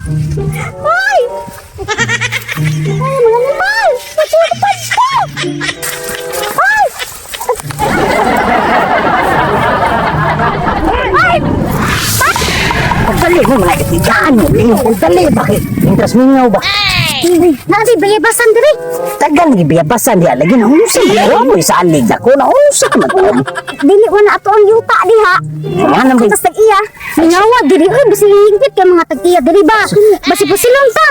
Ay! Ay, mga animal! Matulupad ko! Ay! Ay! Pagdali mo mga kaibigan mo. Pagdali, bakit? Interest mingaw ba? Nadi, bayabasan diri. Tagal ni biyabasan diha lagi na unsa ba mo sa alig ako na unsa man to. Dili wala ato ang yuta diha. Nga nang Tapos tag-iya. Mingawa diri oy basi hingpit kay mga tag-iya diri ba. Basi pusilon ta.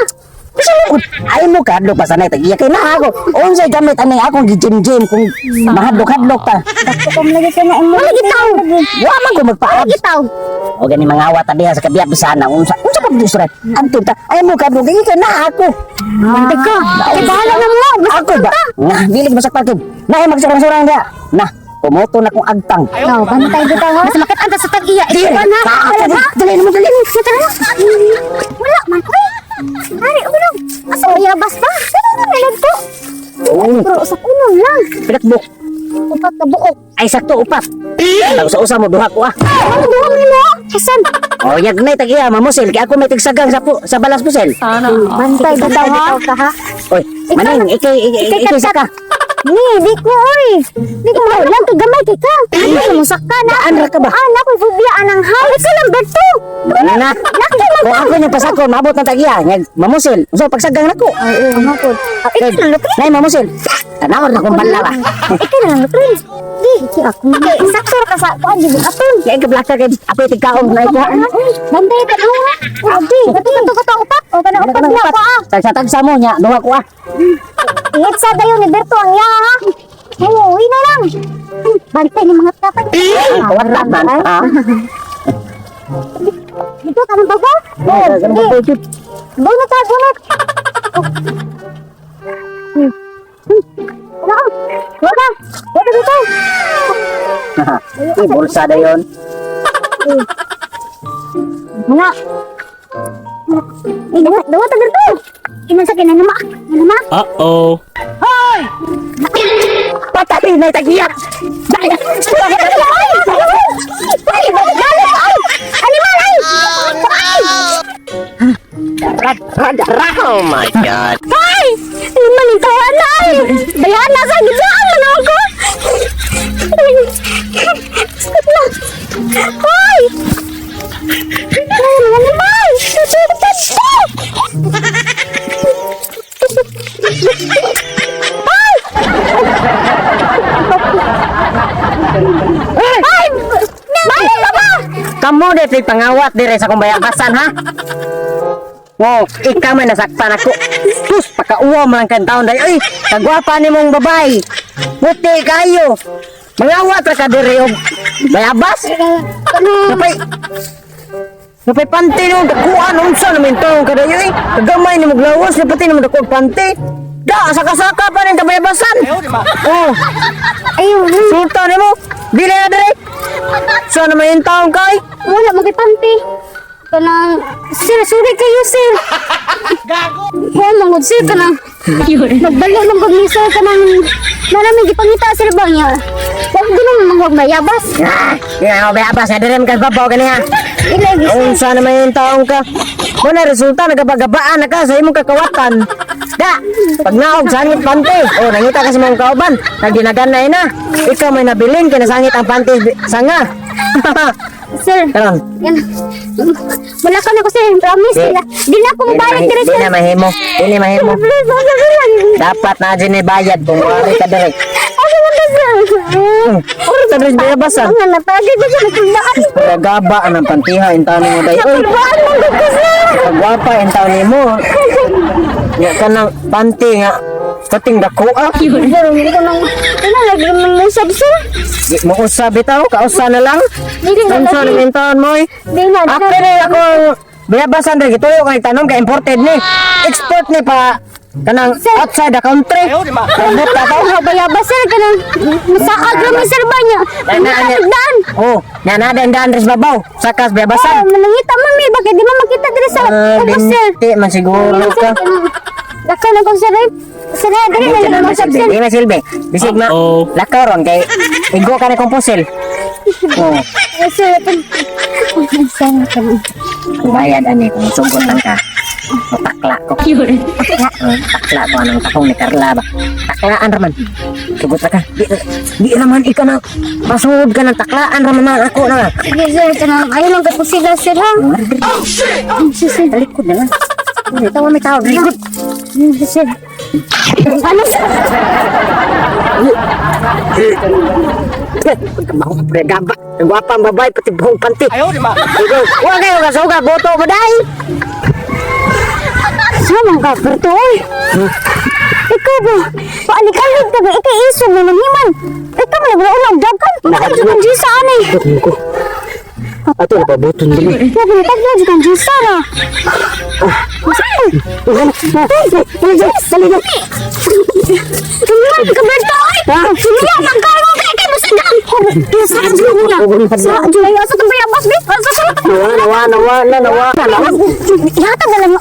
Ay mo kadlok pa sanay tag iya kay na ako. Unsay gamit ani akong gi-gym-gym kung mahadlok-hadlok ta. Dato lagi kay na imo. Wala gitaw. Wa man ko Wala magpaab. gitaw. O gani mga awat diha sa kabiyabasan na unsa unsa pa gyud Antud ta. Ay mo kadlok kay na ako. Bantay ka. Kay bahala na mo. Basta Ako ba? Nga dili masakpan kid. Na magsurang-surang diha. Na pumoto na kong agtang. No, bantay bitaw ha. Basta makit-an ta sa tag-iya. Dili. Ikaw na. Ah, dali, dali mo dali. Wala man oy. Ari ulong. Asa bayabas ba? Sino na nalagto? Oh, Pero sa unong lang. pinakbuk. Upat ka buok. Ay sakto upat. Tag usa mo duha ko ah. Ano duha man mo? Kasan? Oh, yag na tag iya mamusil kay ako may tigsagang sa pu, sa balas pusil. Bantay bitaw ha. Oy, maning ikay ikay Ikay ikay saka. Ni, di ko oy. Di ko lang kay gamay kay ka. Ano mo sakka na? Daan ra ka ba? Ah, nakoy phobia anang hay. Ikaw lang Berto. Na. Kung ako niyang pasakon, maabot ng tag iya, yag mamusil. So pagsagang nako. Ay, ano po? Ikaw lang Lupin. Nay mamusil. Tanawar na kong bala ba. Ikaw na lang Lupin. Di, di ako. Okay, sakto ra ka sa kuan di aton. Kay kablaka kay ako tigkaon na ikuha. Bantay ka do. Adi, kato kato kato upat. O kana upat niya ko ah. Tagsa-tagsa mo nya, duha ko ah. Ihit sa dayon ni Berto ang iya ha. Oo, uwi na lang. Bantay ni mga tatay. Wala man. Ah. Dito ka ng bago? Oh, Sige. Bunot ha, bunot. Wala. Wala. Wala dito. Eh, bulsa dayon. Wala. Eh, dawat, dawat agad to. Inan sa kinanama. Kinanama. Uh-oh. Patay na tag iya. Ay! Ay! Ay! Ay! Animal! Ay! Ay! Rad, rad, rad. Oh my God. Ay! Animal yung tawa na! Ay! Bayaan na sa gitlaan man ako! Sakit na! Ay! Ay! Mga animal! Nasusutan ko! Ay! Ay! Balik ka ba? Kamo de tay pangawat dire sa akong bayabasan ha. Wow, ikaw man nasaktan ako. Sus, pakauwa man lang kang taon day. Ay, kagwapa ni mong babae. Puti kayo. Mangawat ra ka dire og bayabas. Napay Napay pante no, dakuan unsa naman taon ka dayo eh. Kagamay ni mong lawas, napati ni mong dakuan pante. Da, saka-saka pa rin kabayabasan. Oh, Ayun! sultan nimo. Dili na dire. Sa naman yung taon kay? Wala magkipanti. Kanang, sir, sorry kayo, sir. Gago. Wala mangod, sir, kanang, nagbalo lang kami, sir, kanang, naraming gipangita, sir, ba niya? Huwag din naman huwag mayabas. Ah, di na ako bayabas, na dire man babaw gani ha. Ilagi, sir. Unsa naman yung taong ka? Muna resulta nagabagabaan na ka sa imong kakawatan. Da, pag naog sangit pante. O nangita ka sa mga kauban, nagdinagan na ina. Ikaw may nabilin kay nasangit ang pante sanga. Sir, Karon, yan. Wala ka na ko, sir. Promise, Di. di na, di na ako mabalik di dire, di sir. na mahimo, di na mahimo. Please, wala ka lang. Dapat na dyan bayad kung wari ka direk. Ano man ka, sir? Oro ka direk bayabasan. Ang natagay ko siya, nagkulbaan. Nagaba ang pantiha in taon mo day. Oy, Kulbaan man ko, sir. kagwapa in taon nimo. Nga ka ng panty nga pating dako ah. Sir, hindi ko nang, ano, lagi naman mo sab, sir. Di mo usa bitaw, kausa na lang. Dili na Unsa lagi. naman taon mo eh? Di na, di na. Ako rin ako bayabasan rin gituyo kay tanom kay imported ni. Export ni pa kanang outside the country. Robot ka to. Ano bayabas sir kanang masaag ra man sir ba niya? Na, na, na. Daan. Oh, na na dan dan res babaw. Sakas Oh, bayabasan. manangita man mi bakit di man makita diri sa Ah, ubos sir. linti man siguro ka. Lakaw na kong sir. Eh. Sir, eh, dili na lang sir. Di na silbi. Bisig na. Uh-oh. Lakaw ron kay igo ka na kong pusil. Oh, Eh, sir, sir, kanang bayad ani kung sugot lang ka. Takla ko. Takla ko anang takong ni Carla ba. Taklaan raman. Sugot ra ka. Di raman ika na. Pasugod ka ng taklaan raman na ako na. Sige sir, kanang ayaw lang ka sila sir ha. Oh shit! Sige sir. Talikod na lang. Tawa may tao. Likod. Sige sir. Ano sir? Pagkabaho pre gaba. Ang gwapa ang babae pati buhong panty. Ayaw di ma. Wa kayo ka suga boto mo dai. Sa man ka Berto oy. Ikaw ba? Paalik-alik ka ba? Ikaw isog na nanghiman. Ikaw man naglaon og dagan. Bakit jud kang Jisa ani? Ko. Ato na paboton dili. Grabe na tagla jud kang Jisa na. Tingnan ka Berto oy. Tingnan man kayo kay kay musagan. Sa jud na. Sa jud ay asa tong bayabas bi. Asa sa Nawa nawa nawa na nawa. Nawa. Ihatag na lang mo.